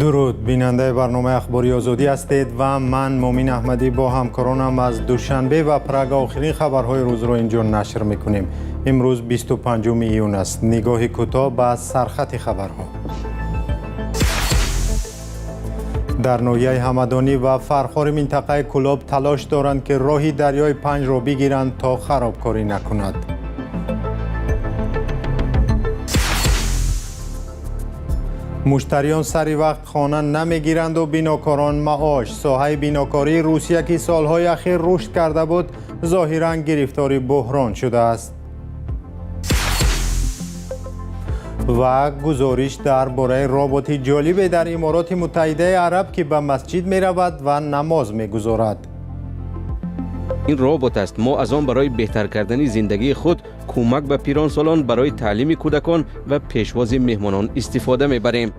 Дуруд, бинандаи барномаи Ахбори Озодӣ ҳастед ва ман, Мумин Аҳмадӣ, бо ҳамкоронам аз Душанбе ва Прага охирин хабарҳои рӯзро инҷо нашр мекунем. Имрӯз 25 июн аст. Нигоҳи кӯтоҳ ба сархати хабарҳо. Дар ноҳияи Ҳамадонӣ ва Фархори минтақаи Кӯлоб талош доранд, ки роҳи дарёи Панҷро бигиранд, то харобкорӣ накунад. Муштариён сари вақт хона намегиранду бинокорон маош. Соҳаи бинокории Русия, ки солҳои ахир рушд карда буд, зоҳиран гирифтори буҳрон шудааст. Ва гузориш дар бораи роботи ҷолибе дар Имороти Муттаҳидаи Араб, ки ба масҷид меравад ва намоз мегузорад. Ин робот аст. Мо аз он барои беҳтар кардани зиндагии худ, кӯмак ба пиронсолон, барои таълими кӯдакон ва пешвози меҳмонон истифода мебарем.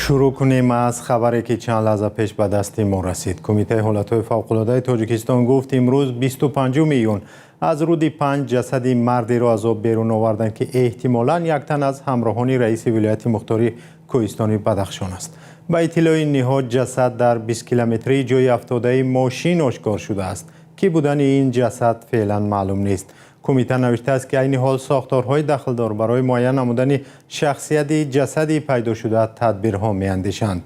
Шурӯъ кунем аз хабаре, ки чанд лаҳза пеш ба дасти мо расид. Кумитаи ҳолатҳои фавқулодаи Тоҷикистон гуфт, имрӯз, 25 июн, аз рӯди Панҷ ҷасади мардеро аз об берун оварданд, ки эҳтимолан як тан аз ҳамроҳони раиси вилояти мухтори Кӯҳистони Бадахшон аст. Ба иттилои ниҳод, ҷасад дар 20 километрии ҷои афтодаи мошин ошкор шудааст. Кӣ будани ин ҷасад феълан маълум нест. Кумита навиштааст, ки айни ҳол сохторҳои дахлдор барои муайян намудани шахсияти ҷасади пайдошуда тадбирҳо меандешанд.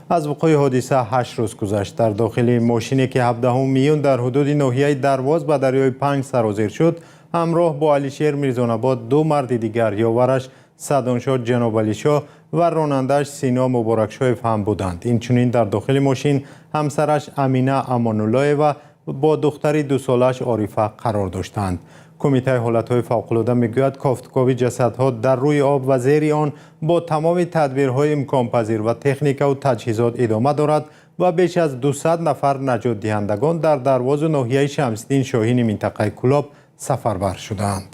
Аз вуқӯи ҳодиса 8 рӯз гузашт. Дар дохили мошине, ки 17 июн дар ҳудуди ноҳияи Дарвоз ба дарёи Панҷ сарозер шуд, ҳамроҳ бо Алишер Мирзонабод ду марди дигар, ёвараш Садоншоҳ Ҷанобалишоҳ ва ронандааш Сино Муборакшоев ҳам буданд. Инчунин дар дохили мошин ҳамсараш Амина Амонуллоева бо духтари дусолааш Орифа қарор доштанд. Кумитаи ҳолатҳои фавқулода мегӯяд, кофтукови ҷасадҳо дар рӯи об ва зери он бо тамоми тадбирҳои имконпазир ва техникаву таҷҳизот идома дорад ва беш аз 200 нафар наҷотдиҳандагон дар Дарвозу ноҳияи Шамсиддин Шоҳини минтақаи Кӯлоб сафарбар шудаанд.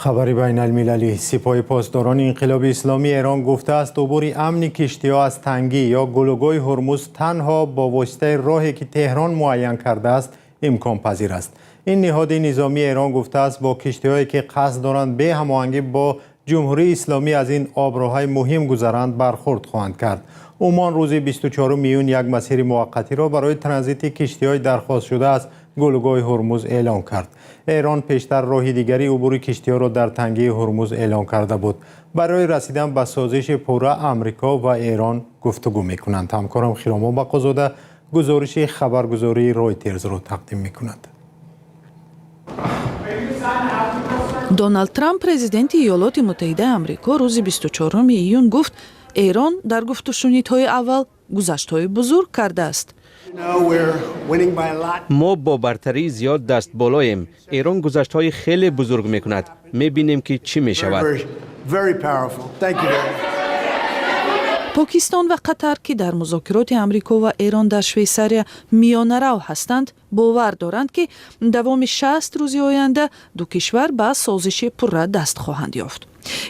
Хабари байналмилалӣ: Сипоҳи Посдорони Инқилоби Исломии Эрон гуфтааст, убури амни киштиҳо аз тангӣ ё гулугоҳи Ҳурмуз танҳо бо воситаи роҳе, ки Теҳрон муайян кардааст, имконпазир аст. Ин ниҳоди низомии Эрон гуфтааст, бо киштиҳое, ки қасд доранд бе ҳамоҳангӣ бо Ҷумҳурии Исломӣ аз ин оброҳаи муҳим гузаранд, бархӯрд хоҳанд кард. Умон рӯзи 24 июн як масири муваққатиро барои транзити киштиҳои дархостшуда аз гулугоҳи Ҳурмуз эълон кард. Эрон пештар роҳи дигари убури киштиҳоро дар тангии Ҳурмуз эълон карда буд. Барои расидан ба созиши пурра Амрико ва Эрон гуфтугӯ мекунанд. Ҳамкорам Хиромон Бақозода гузориши хабаргузории Ройтерзро тақдим мекунад. Доналд Трамп, президенти Иёлоти Муттаҳидаи Амрико, рӯзи 24 июн гуфт, Эрон дар гуфтушунидҳои аввал гузаштҳои бузург кардааст. Мо бо бартарии зиёд даст болоем. Эрон гузаштҳои хеле бузург мекунад. Мебинем, ки чӣ мешавад. Покистон ва Қатар, ки дар музокироти Амрико ва Эрон дар Швейтсария миёнарав ҳастанд, бовар доранд, ки давоми 60 рӯзи оянда ду кишвар ба созиши пурра даст хоҳанд ёфт.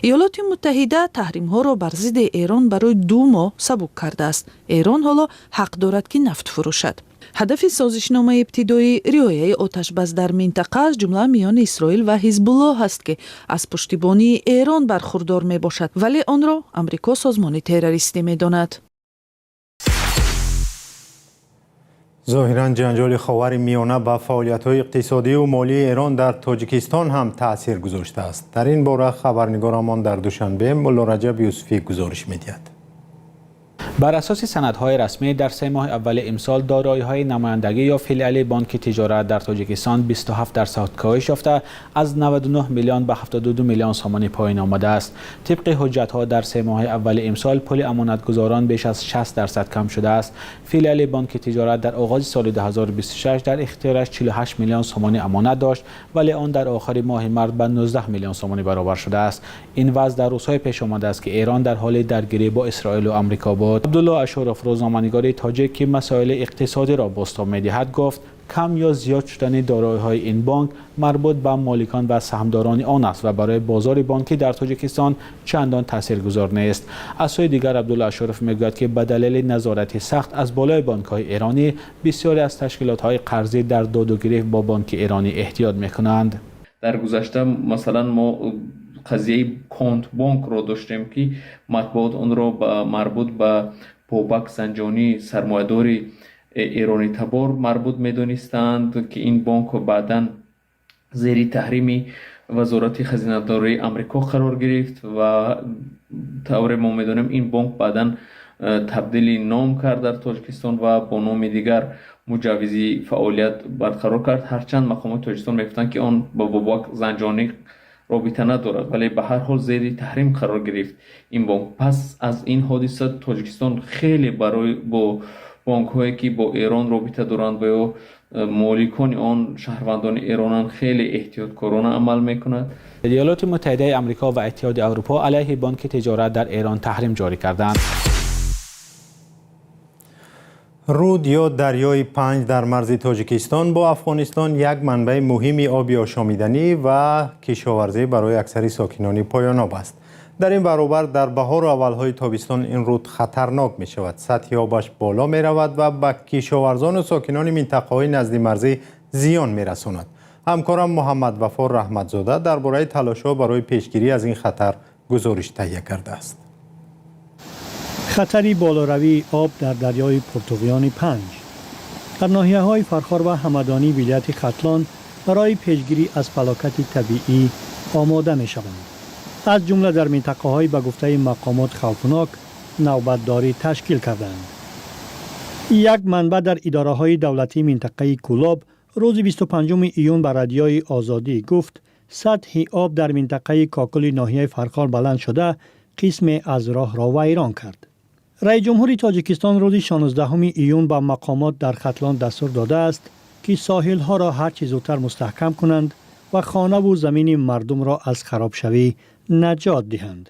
Иёлоти Муттаҳида таҳримҳоро бар зидди Эрон барои 2 моҳ сабук кардааст. Эрон ҳоло ҳақ дорад, ки нафт фурӯшад. Ҳадафи созишномаи ибтидоӣ риояи оташбас дар минтақа, аз ҷумла миёни Исроил ва Ҳизбуллоҳ аст, ки аз пуштибонии Эрон бархурдор мебошад, вале онро Амрико созмони террористӣ медонад. Зоҳиран ҷанҷоли Ховари Миёна ба фаъолиятҳои иқтисодию молии Эрон дар Тоҷикистон ҳам таъсир гузоштааст. Дар ин бора хабарнигорамон дар Душанбе Муллораҷаб Юсуфӣ гузориш медиҳад. Бар асоси санадҳои расмӣ, дар 3 моҳи аввали имсол дороиҳои намояндагӣ ё филиали Бонки Тиҷорат дар Тоҷикистон 27% коҳиш ёфта, аз 99 миллион ба 72 миллион сомонӣ поён омадааст. Тибқи ҳуҷҷатҳо, дар 3 моҳи аввали имсол пули амонатгузорон беш аз 60% кам шудааст. Филиали Бонки Тиҷорат дар оғози соли 2026 дар ихтиёраш 48 миллион сомонӣ амонат дошт, вале он дар охири моҳи март ба 19 миллион сомонӣ баробар шудааст. Ин вазъ дар рӯзҳое пеш омадааст, ки Эрон дар ҳоли даргирӣ бо Исроилу Амрико буд. Абдулло Ашуров, рӯзноманигори тоҷик, ки масоили иқтисодиро бозтоб медиҳад, гуфт, кам ё зиёд шудани дороиҳои ин бонк марбут ба моликон ва саҳмдорони он аст ва барои бозори бонкӣ дар Тоҷикистон чандон таъсиргузор нест. Аз сӯи дигар, Абдулло Ашуров мегӯяд, ки ба далели назорати сахт аз болои бонкҳои эронӣ, бисёре аз ташкилотҳои қарзӣ дар доду гирифт бо бонки эронӣ эҳтиёт мекунанд. Дар гузашта, масалан, мо Қазияи Контбонкро доштем, ки матбуот онро марбут ба Бобак Занҷонӣ, сармоядори эронитабор, марбут медонистанд, ки ин бонк баъдан зери таҳрими Вазорати хазинадории Амрико қарор гирифт ва тавре мо медонем, ин бонк баъдан табдили ном кард дар Тоҷикистон ва бо номи дигар муҷаввизи фаъолият барқарор кард. Ҳарчанд мақомоти Тоҷикистон мегуфтанд, ки он ба Бобак Занҷонӣ робита надорад, вале ба ҳар ҳол зери таҳрим қарор гирифт ин бонк. Пас аз ин ҳодиса Тоҷикистон хеле барои бо бонкҳое, ки бо Эрон робита доранд ва ё моликони он шаҳрвандони эронанд, хеле эҳтиёткорона амал мекунад. Иёлоти Муттаҳидаи Амрико ва Иттиҳоди Аврупо алайҳи Бонки Тиҷорат дар Эрон таҳрим ҷорӣ карданд. Руд ё дарёи Панҷ дар марзи Тоҷикистон бо Афғонистон як манбаи муҳими оби ошомиданӣ ва кишоварзӣ барои аксари сокинони поёноб аст. Дар ин баробар дар баҳору аввалҳои тобистон ин руд хатарнок мешавад. Сатҳи обаш боло меравад ва ба кишоварзону сокинони минтақаҳои наздимарзӣ зиён мерасонад. Ҳамкорам Муҳаммад Вафор Раҳматзода дар бораи талошҳо барои пешгирӣ аз ин хатар гузориш таҳия кардааст. Хатари болоравии об дар дарёи пуртуғёни Панҷ дар ноҳияҳои Фархор ва Ҳамадонии вилояти Хатлон барои пешгирӣ аз фалокати табиӣ омода мешаванд. Аз ҷумла дар минтақаҳои ба гуфтаи мақомот хавфнок навбатдорӣ ташкил карданд. Як манбаъ дар идораҳои давлатии минтақаи Кӯлоб рӯзи 25 июн ба Радиои Озодӣ гуфт, сатҳи об дар минтақаи Кокули ноҳияи Фархор баланд шуда, қисме аз роҳро вайрон кард. Раиси ҷумҳури Тоҷикистон рӯзи 16 июн ба мақомот дар Хатлон дастур додааст, ки соҳилҳоро ҳарчи зудтар мустаҳкам кунанд ва хонаву замини мардумро аз харобшавӣ наҷот диҳанд.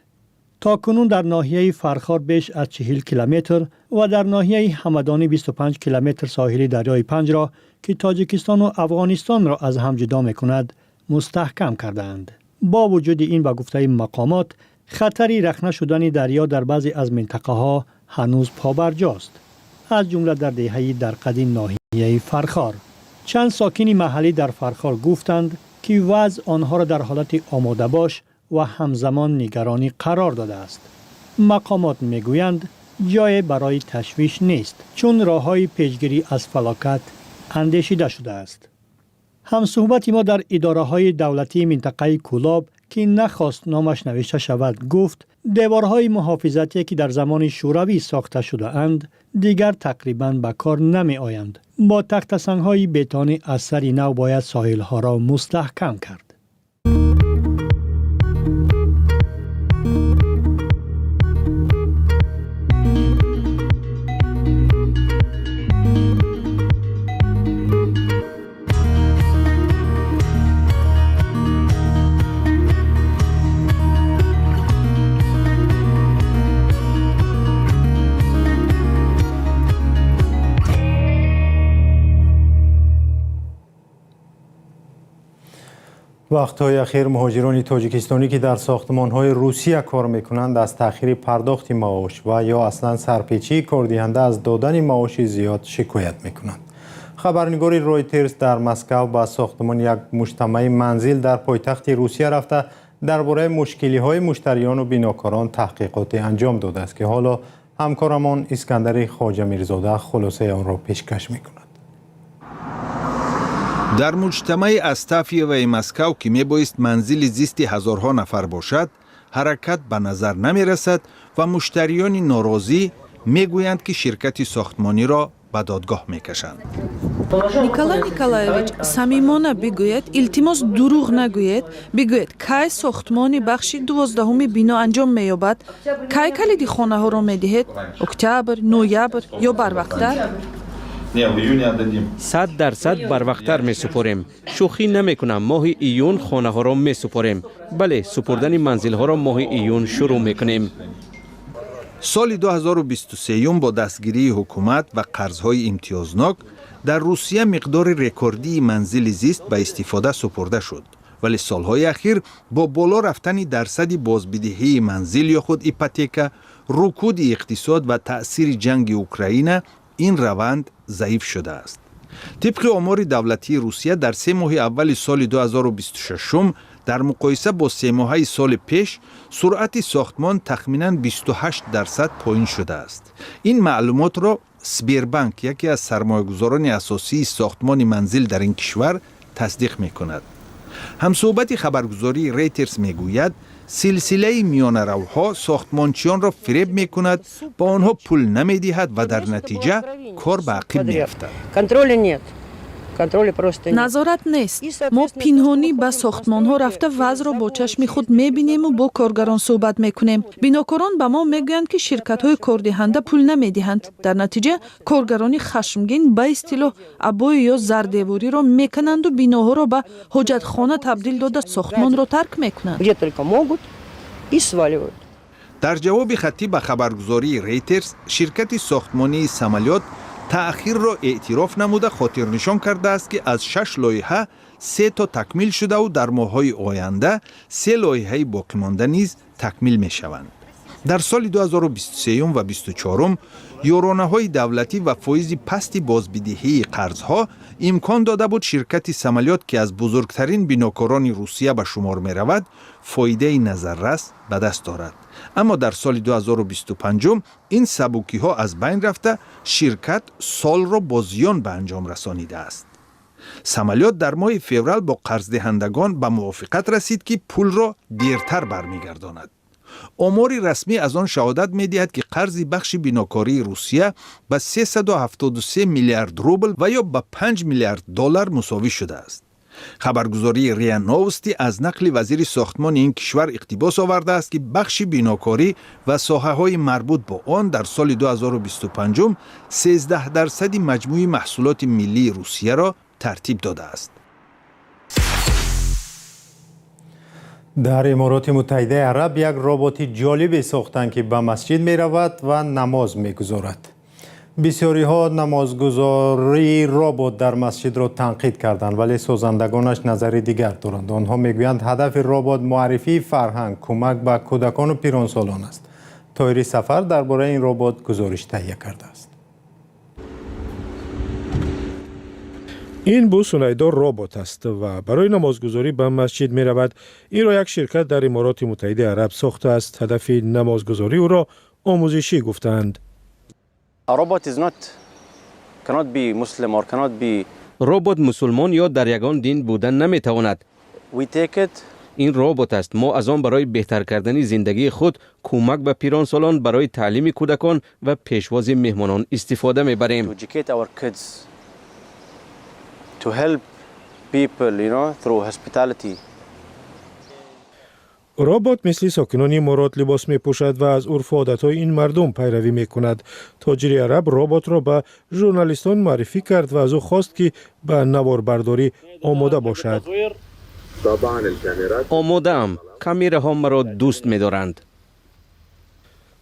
То кунун дар ноҳияи Фархор беш аз 40 километр ва дар ноҳияи Ҳамадонӣ 25 километр соҳили дарёи Панҷро, ки Тоҷикистону Афғонистонро аз ҳам ҷудо мекунад, мустаҳкам кардаанд. Бо вуҷуди ин, ба гуфтаи мақомот, хатари рахна шудани дарё дар баъзе аз минтақаҳо ҳанӯз побарҷост, аз ҷумла дар деҳаи Дарқади ноҳияи Фархор. Чанд сокини маҳаллӣ дар Фархор гуфтанд, ки вазъ онҳоро дар ҳолати омодабош ва ҳамзамон нигаронӣ қарор додааст. Мақомот мегӯянд, ҷое барои ташвиш нест, чун роҳҳои пешгирӣ аз фалокат андешида шудааст. Ҳамсӯҳбати мо дар идораҳои давлатии минтақаи Кӯлоб, ки нахост номаш навишта шавад, гуфт, деворҳои муҳофизатие, ки дар замони Шӯравӣ сохта шудаанд, дигар тақрибан ба кор намеоянд. Бо тахтасангҳои бетонӣ аз сари нав бояд соҳилҳоро мустаҳкам кард. Вақтҳои ахир муҳоҷирони тоҷикистонӣ, ки дар сохтмонҳои Русия кор мекунанд, аз таъхири пардохти маош ва ё аслан сарпечии кордиҳанда аз додани маоши зиёд шикоят мекунанд. Хабарнигори Ройтерс дар Москав ба сохтмони як муҷтамаи манзил дар пойтахти Русия рафта, дар бораи мушкилиҳои муштариёну бинокорон таҳқиқоте анҷом додааст, ки ҳоло ҳамкорамон Искандари Хоҷамирзода хулосаи онро пешкаш мекунад. Дар муҷтамаи Астафьевои Москав, ки мебоист манзили зисти ҳазорҳо нафар бошад, ҳаракат ба назар намерасад ва муштариёни норозӣ мегӯянд, ки ширкати сохтмониро ба додгоҳ мекашанд. Николай Николаевич, самимона бигӯед, илтимос, дурӯғ нагӯед. Бигӯед, кай сохтмони бахши 12-уми бино анҷом меёбад? Кай калиди хонаҳоро медиҳед? Октябр, ноябр ё барвақттар? 100% барвақттар месупорем. Шӯхӣ намекунам, моҳи июн хонаҳоро месупорем. Бале, супурдани манзилҳоро моҳи июн шурӯъ мекунем. Соли 2023 бо дастгирии ҳукумат ва қарзҳои имтиёзнок дар Русия миқдори рекордии манзили зист ба истифода супурда шуд, вале солҳои ахир бо боло рафтани дарсади бозбидиҳии манзил ё худ ипотека, рукуди иқтисод ва таъсири ҷанги Украина ин раванд заиф шудааст. Тибқи омори давлатии Русия, дар 3 моҳи аввали соли 2026 Дар муқоиса бо семоҳаи соли пеш суръати сохтмон тахминан 28% поин шудааст. Ин маълумотро Сбербанк, яке аз сармоягузорони асосии сохтмони манзил дар ин кишвар, тасдиқ мекунад. Ҳамсӯҳбати хабаргузории Рейтерс мегӯяд, силсилаи миёнаравҳо сохтмончиёнро фиреб мекунад, ба онҳо пул намедиҳад ва дар натиҷа кор ба ақиб меафтад. Контроля нет. Контроля просто нет. Назорат нест. Мо пинҳонӣ ба сохтмонҳо рафта, вазъро бо чашми худ мебинему бо коргарон суҳбат мекунем. Бинокорон ба мо мегӯянд, ки ширкатҳои кордиҳанда пул намедиҳанд. Дар натиҷа коргарони хашмгин ба истилоҳ обои ё зардевориро мекананду биноҳоро ба ҳоҷатхона табдил дода, сохтмонро тарк мекунанд. Где только могут, и сваливают. Дар ҷавоби хаттӣ ба хабаргузории Рейтерс ширкати сохтмонии Самолёт таъхирро эътироф намуда, хотирнишон кардааст, ки аз шаш лоиҳа се то такмил шудаву дар моҳҳои оянда се лоиҳаи боқимонда низ такмил мешаванд. Дар соли 2023 ва 24 ёронаҳои давлатӣ ва фоизи пасти бозбидиҳии қарзҳо имкон дода буд ширкати Самолёт, ки аз бузургтарин бинокорони Русия ба шумор меравад, фоидаи назаррас ба даст орад. Аммо дар соли 2025 ин сабукиҳо аз байн рафта, ширкат солро бо зиён ба анҷом расонидааст. Самолёт дар моҳи феврал бо қарздиҳандагон ба мувофиқат расид, ки пулро дертар бармегардонад. Омори расмӣ аз он шаҳодат медиҳад, ки қарзи бахши бинокории Русия ба 373 миллиард рубл ва ё ба 5 миллиард доллар мусовӣ шудааст. Хабаргузории РИА Новости аз нақли вазири сохтмони ин кишвар иқтибос овардааст, ки бахши бинокорӣ ва соҳаҳои марбут бо он дар соли 2025 13 дарсади маҷмӯи маҳсулоти миллии Русияро тартиб додааст. Дар Имороти Муттаҳидаи Араб як роботи ҷолибе сохтанд, ки ба масҷид меравад ва намоз мегузорад. Бисёриҳо намозгузории робот дар масҷидро танқид карданд, вале созандагонаш назари дигар доранд. Онҳо мегӯянд, ҳадафи робот муаррифии фарҳанг, кӯмак ба кӯдакону пиронсолон аст. Тоҳири Сафар дар бораи ин робот гузориш таҳия кардааст. Ин Бу Сунайдо робот аст ва барои намозгузорӣ ба масҷид меравад. Инро як ширкат дар Имороти Муттаҳидаи Араб сохтааст. Ҳадафи намозгузорӣ ӯро омӯзишӣ гуфтаанд. Робот мусулмон ё дар ягон дин будан наметавонад. Ин робот аст. Мо аз он барои беҳтар кардани зиндагии худ, кӯмак ба пиронсолон, барои таълими кӯдакон ва пешвози меҳмонон истифода мебарем. To help people through hospitality. Робот мисли сокинони Иморот либос мепӯшад ва аз урфу одатҳои ин мардум пайравӣ мекунад. Тоҷири араб роботро ба журналистон муаррифӣ кард ва аз ӯ хост, ки ба наворбардорӣ омода бошад. Омодаам. Камераҳо маро дӯст медоранд.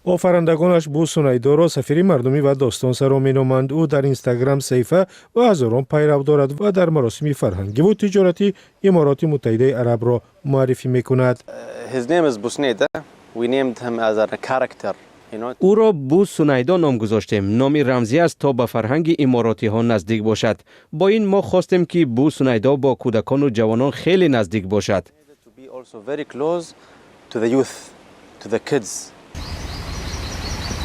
Офарандагонаш Бу Сунайдоро сафири мардумӣ ва достонсаро меноманд. Ӯ дар Инстаграм саҳифа ва ҳазорон пайрав дорад ва дар маросими фарҳангиву тиҷоратӣ Имороти Муттаҳидаи Арабро муаррифӣ мекунад. Ӯро Бу Сунайдо ном гузоштем. Номи рамзӣ аст, то ба фарҳанги иморотиҳо наздик бошад. Бо ин мо хостем, ки Бу Сунайдо бо кӯдакону ҷавонон хеле наздик бошад.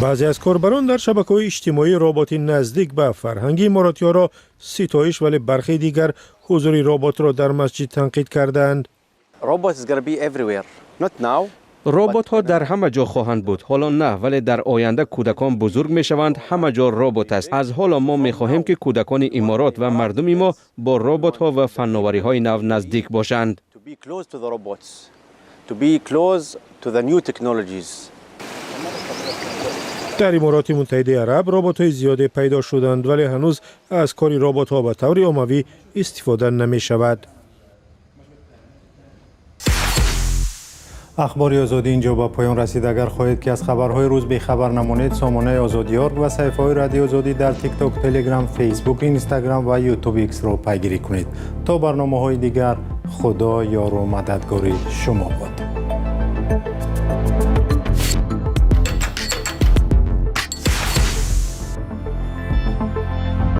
Баъзе аз корбарон дар шабакаҳои иҷтимоӣ роботи наздик ба фарҳанги иморотиҳоро ситоиш, вале бархе дигар ҳузури роботро дар масҷид танқид кардаанд. Роботҳо дар ҳама ҷо хоҳанд буд. Ҳоло на, вале дар оянда кӯдакон бузург мешаванд, ҳама ҷо робот аст. Аз ҳоло мо мехоҳем, ки кӯдакони Иморот ва мардуми мо бо роботҳо ва фанновариҳои нав наздик бошанд. Дар Имороти Муттаҳидаи Араб роботҳои зиёде пайдо шуданд, вале ҳанӯз аз кори роботҳо ба таври оммавӣ истифода намешавад. Ахбори Озодӣ инҷо ба поён расид. Агар хоҳед, ки аз хабарҳои рӯз бехабар намонед, сомонаи Озодиорг ва саҳифаҳои Радиои Озодӣ дар Тикток, Телеграм, Фейсбук, Инстаграм ва Ютуб Иксро пайгирӣ кунед. То барномаҳои дигар, Худо ёру мададгори шумо бод.